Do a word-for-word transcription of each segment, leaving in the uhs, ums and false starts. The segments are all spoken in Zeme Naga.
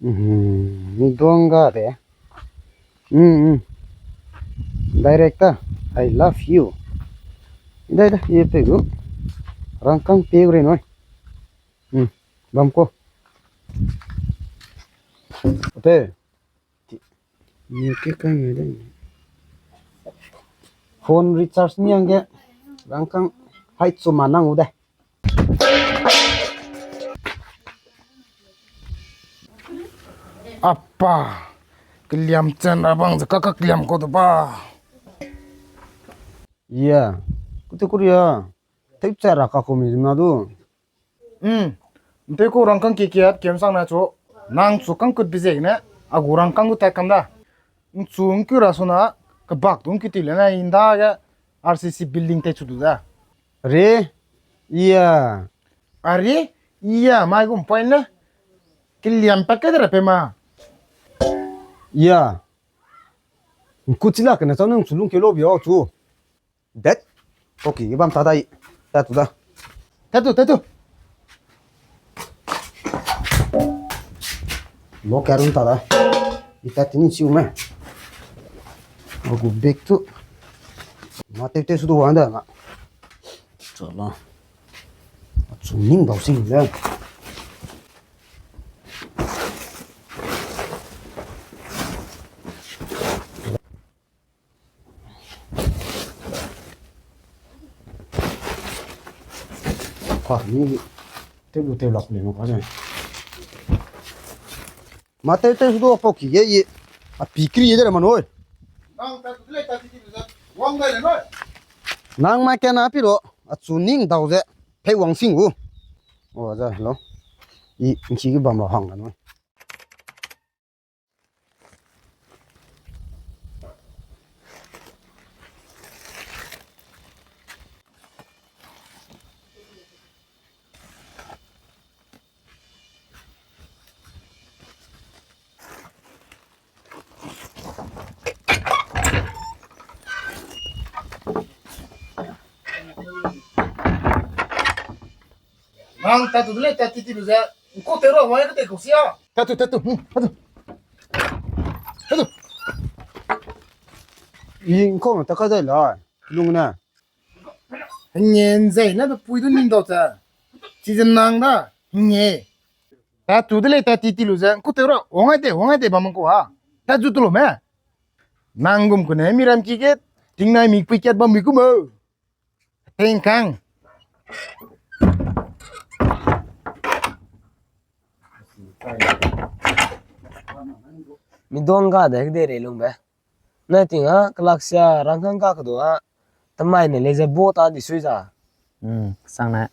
Mhm, mi duang ga de. Mm, mm. Director, I love you. Dai da, ye pe gu. Rangkâng pe gu re noi. Mm, bam ko. Ote. Ni ke kai ngai de. Phone recharge ni angge. Rangkâng hai chu ma nang u de. Apa, keliam chen ra bang ze kaka keliam ko du ba. Iya, kutu kuria. Tep cha ra ka ko mi na du. Hmm. Nte ko rangkâng kikiat kem sang na chu. Nang chu kang kut bi ze ne. A gu rangkâng gu tat kam da. Nchu nku ra su na. Kebak du nku ti le na inda ge. R C C building te chu du da. Re, iya. Are, iya, mai gum point ne. Keliam pat ke de ra pe ma. Iya. Nku chi la ke na chau nung chu lung ke lo bi o chu. Det. Koki ge bam ta dai. Ta tu da. Ta tu, ta tu. Lo ka run ta da. I ta tini chiu me. Lo gu bag tu. Ma te te su du wan da ma. Chala. Chu ning dau sing le. Ka ni te lu te lak le no ka ne. Ma te te su du a pau ki ge i. A pi kri de ra ma noi. Nang ma ke na pi lo. A chu ning dau ze. Pei wang sing gu. O za lo. I nchi ge bam lo hang la noi. Nang tatu de lei, tatu ti lu ze. Nko te ro, wang ya ke te ko sia. Tatu, tatu, hmm, tatu. Tatu. I nko na ta ka dai la. Lung na. Ngen zai na be pui du ning dau ta. Chi ze nang da. Nge. Tatu de lei, tatu ti lu ze. Nko te ro, wang ya te, wang ya te ba mang ko ha. Tatu tu lu me. Nang gum ku ne mi ram ki ke. Ting nai mi pui kat ba mi ku mo. Ting kang. Mi dong ga de de re lung be. Nai ting a, kelak sia rangkang ga kedu a. Temai ne le ze bo ta di sui za. Hmm, sang ne.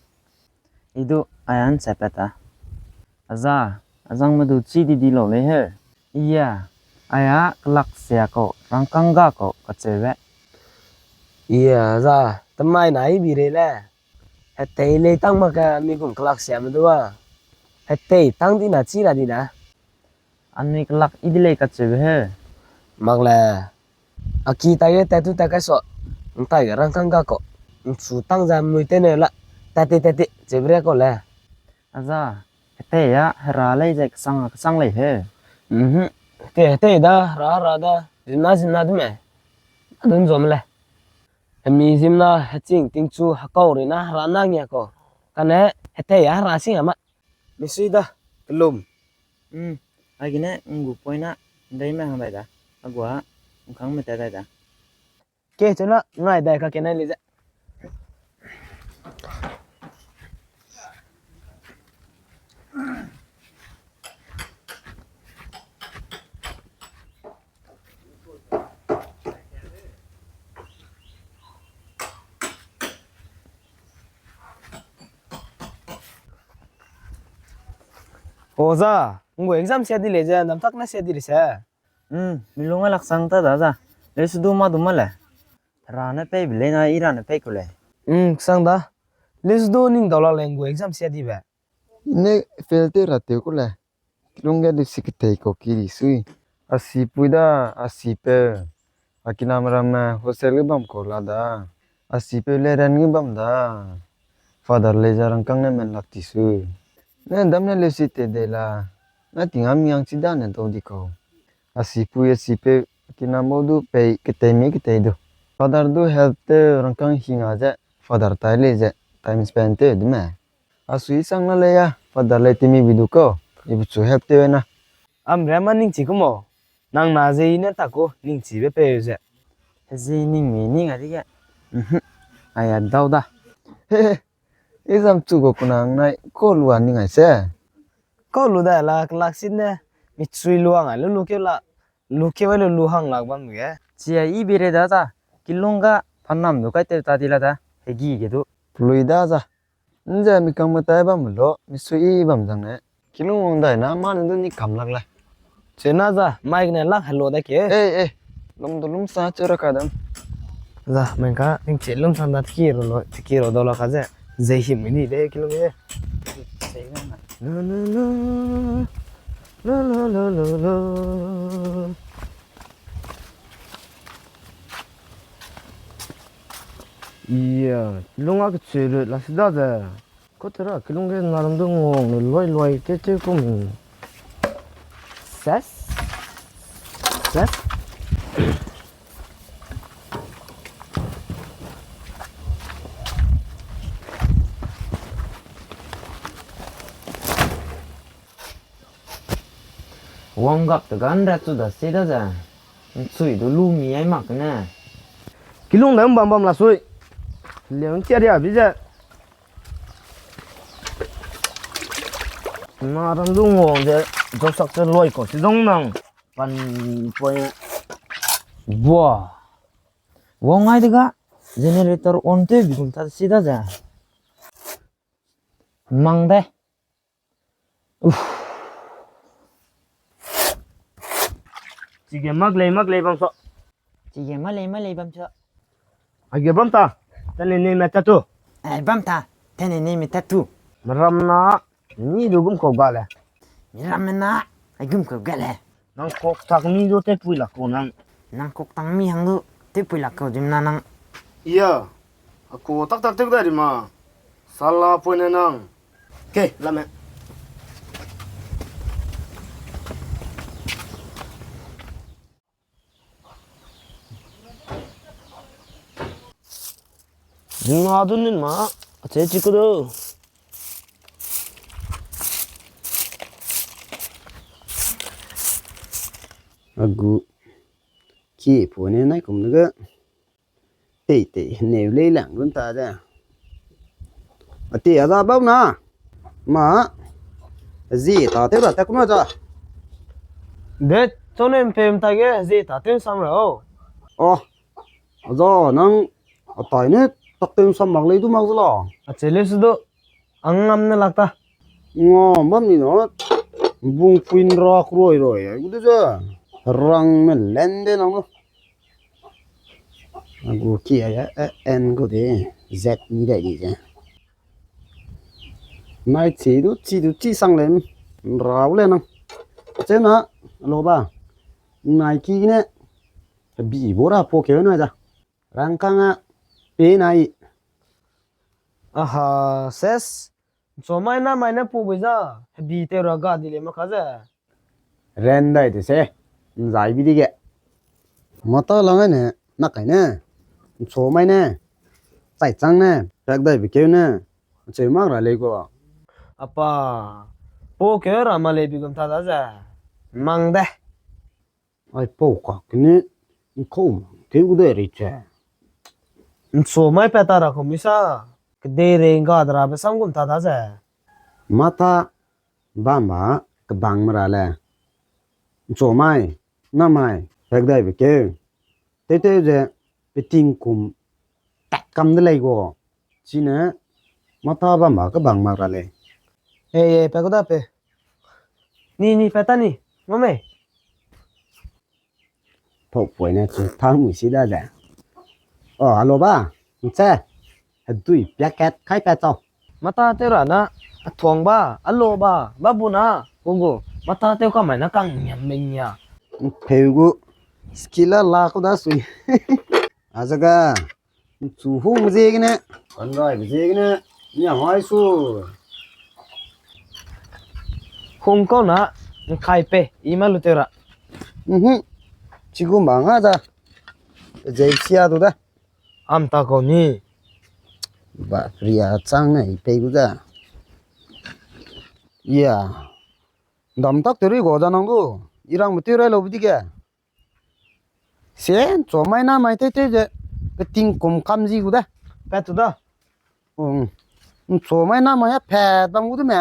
I du ai an se pet a. Aza, azang me du chi di di lo lei he. Iya, ai a kelak sia ko, rangkang ga ko, kacheu be. Iya, aza, temai na i bi re le. Hetei lei tang mak ka mi gum kelak sia me du a. Hetei tang di na chi ra di na. Anui kelak i di lei kacheu be he. Mak le. A ki tai ge tatu ta kai so. Ntai ge rangkang ga ko. Nchu tang za mui te ne la. Tati tati. Cheu be re ko le. Aza. Hetei a hera lei zai kesang a kesang lei he. Mhm. Te hetei da, ra ra da. Zimna zimna du me. Adun zom le. Hemi zimna heching tingchu hakau ri na hera na ngia ko. Kane hetei a hera sing a ma. Misui da, kelum. Hmm, ai gene ngu point na, ndai me hang dai da. Agua, nkang me te dai da. Ke, chuna, ngai dai ka ke nai le ze. Oza, ngu exam sia di le ze, namtak na sia di le se. Hmm, mi lung a lak sang ta da za. Le su du ma du ma le. Ra ne pei bi le na i ra ne pei ku le. Hmm, sang da. Le su du ning dau la le ngu exam sia di be. Ne fail te ra teu ku le. Kilung ge du si ketei ko ki di sui. A si pui da, a si pe. A kinam ram me hostel ge bam ko la da. A si pe le ran ge bam da. Father le za rangkang ne men lak ti sui. Ne dam ne le si te de la. na tinga miang chi da ne dau di kau. A sipui a sipeu, kinam bau du pei ketei mi ketei du. Father du help te rangkang hinga ze, father tai lei ze, time spend te du me. A sui sang na lei ya, father lei te mi bi du kau, i bu chu help te na. Am re ma ning chi ku mo, nang na ze i ne ta ku, ning chi be peu ze. Ze ning mi ning a di ge. Mhm. Ai a dau da. He he. Exam chu go kuna ngai ko lua ni ngai se. Ko lu da la klak sin ne. Mi chui lua ngai lu lu ke la. Lu ke wai lu lu hang lak bam ge. Chia i bere da ta. Kilung ga phanam du kai te ta di la da. He gi ge du. Lui da za. Nze mi kang metai bam lo. Mi sui i bam zang ne. Kilung wang dai na ma ne du ni kam lak le. Chena za, mai ne lak helo da ke. Ei, ei. Lum du lum sa chu ra ka dam. Za, mai ka, ning che lum sa da tiki ro lo, tiki ro do lo ka ze. Ze him ni de kilung e. Na, na, na. La, la, la, la, la. Iya, kilung a ke che lu la si da ze. Kotera kilung ge naram du ngong ne loi loi te te kum. Ses. Ses. Wang gap te gan ra chu da se da ze. Nchui du lu mi ai mak ne. Kilung da bam bam la sui. Leon tia ria bi ze. Na rang du ngong ze, job sak te loi ko si zong nang. Pan poi. Bua. Wang ai de ga, generator on te bi kum ta si da ze. Mang de. Uf. Chige mak lei, mak lei bam so. Chige mak lei, mak lei bam so. Age bam ta, tane ne me tatu. Ai bam ta, tane ne me tatu. Meram na, ni du gum kau ga le. Meram na, ai gum kau ga le. Nang kok tak mi du te pui lak ko nang. Nang kok tang mi hang du te pui lak ko dim na nang. Iya, a ko tak tak te ga di ma. Sala pui ne nang. Ke, lame. Nadu nin ma, a che chi ku du. A gu, ki pu ne nai kum ne ga. Tei tei, neu lei lang gun ta de. A tei a za bau na. Ma. Zi ta teu ra ta kuma za. De, to ne mpem ta ge, zi ta teu sam ra o. O. A za nang a tai ne tak teu sam mak lei du mak za la. A che le su du. Ang ngam ne lak ta. Nga, mam ni na. Bung puin ra kroi roi. Ai gu de za. Rang me len de nang. A gu ki a ya, e, en gu de, zet ni dai di ze. Nai chi du, chi du, chi sang lem, rau le nang. Che na, lo ba. Nai ki ne, bi bo ra po ke na za. Rangkang a, pe nai. Aha, ses. Nchomai na mai ne pu bui za, hebi teu ra ga di le ma ka ze. Ren dai te se, nzai bi di ge. Mata lang ne, nak kai ne. Nchomai ne. Chai chang ne, pek dai bi keu ne. Ncheu mak ra lei gu. Apa, po keu ra ma lei bi gum ta da ze. Mang de. Ai pau kak ne, nkau mang teu gu de ri che. Nchomai pa ta ra kau mi sa, kedei rei nga de ra be sam gum ta da ze. Mata bam ba kebang me ra le. Nchomai, namai, pek dai be keu. Tew tew ze, peting kum, tak kam de lei gu. Chine, mata bam ba kebang mak ra lei. Ei, ei, pe ku da pe. Ni, ni, pe ta ni. Ngau mei. Pau poi ne chu tang mui si da ze. O, alo ba. Nche. Hedui piakat kai pa chau. Mata tew ra na, a thuang ba, a lo ba, ba bu na, gu gu. Mata tew ka mai na kang niam mei nia. Peu gu. Skill a la ku da sui. A zaga. Chu hung ziegene, kan rai be ziegene, ni a ngai su. Hung kau na, Nkai pe, i ma lu teu ra. Mhm. Chigu ma nga za. Zai sia du da. Am ta ko ni. Ba, ria chang ne, i pei gu za. Ya. Dam tak te rui go za nang du. I rang mu teu rai lo bu di ge. Sen, cho mai na mai tei tei ze, ke ting kum kam zi gu de. Pat tu da. Um. Cho mai na mai ya pat bam gu de me.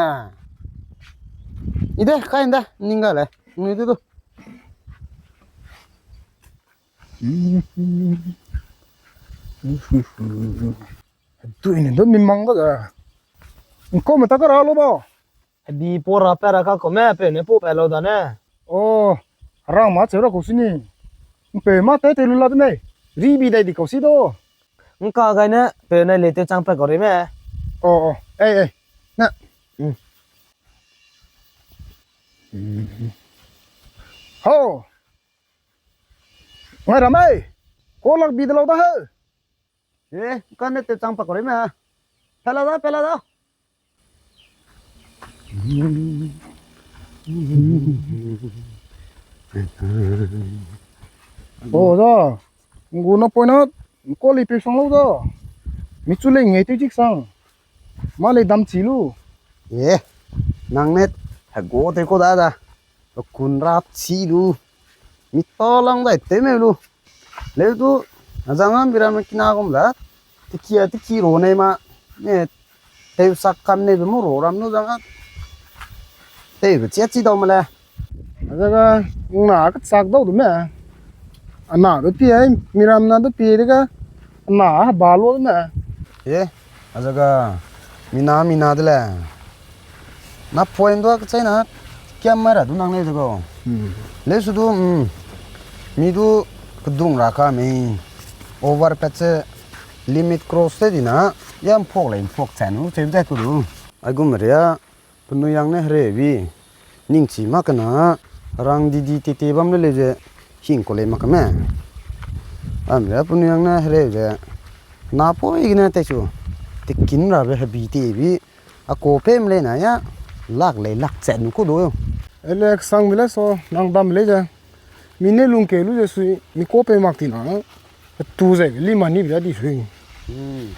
I de, kai nda, ning ga le. Ngi du du. Tui ne du mi mang ga ga. Ko me ta ka ra lo ba. Hebi po ra pe ra ka ko me, pe ne po pe lo da ne. O, rang ma cheu ra ko sini. Pe ma te te lu la de me. Ri bi dai di ko si do. Nka gai ne, pe ne le te chang pe ko ri me. O, o. Ei, ei. Na. Mm. Ho. Ngai ra me. Ko lak bi de lo da he. Eh, kan ne te chang pa ko ri me. Pela da, pela da. O da, ngu na poi na, ko li pe sang lo da. Mi chu le nge te jik sang. Ma le dam chi lu. Eh, nang ne, ha go te ko da da. Pe kun ra chi lu. Mi ta lang dai te me lu. Leu du, a zang a mi ram kina gum da. Tiki a tiki ro nei ma. Ne, teu sak kam nei be mu ro ram nu zang a. Teu be chia chi dau ma le. A zang a, na ka sak dau du me. A na du pi ai, mi ram na du pi de ga. A na ha ba lo du me. Eh, a zang a, mi na, mi na de le. Na point du a kechai na, kiam mai ra du nang lei de go. Hmm. Leu su du, mm, mi du kedung ra ka mei. Over pat se limit cross te di na, ya mpok lei mpok chan u, cheu de ku du. Ai gum ria, penui yang ne hereu bi. Ning chi ma kena, rang di di te te bam le leu ze, hing ko lei ma ka me. Am ria penui yang ne hereu ze, na poi gene te su, te kin ra be hebi te bi. A ko pe mle na ya, lak lei lak chat nu ku du. Ele sang mle so, nang dam le ja. Mi ne lung ke lu je sui, mi ko pe mak ti na. Tu ze, li ma ni bia di sui. Hmm.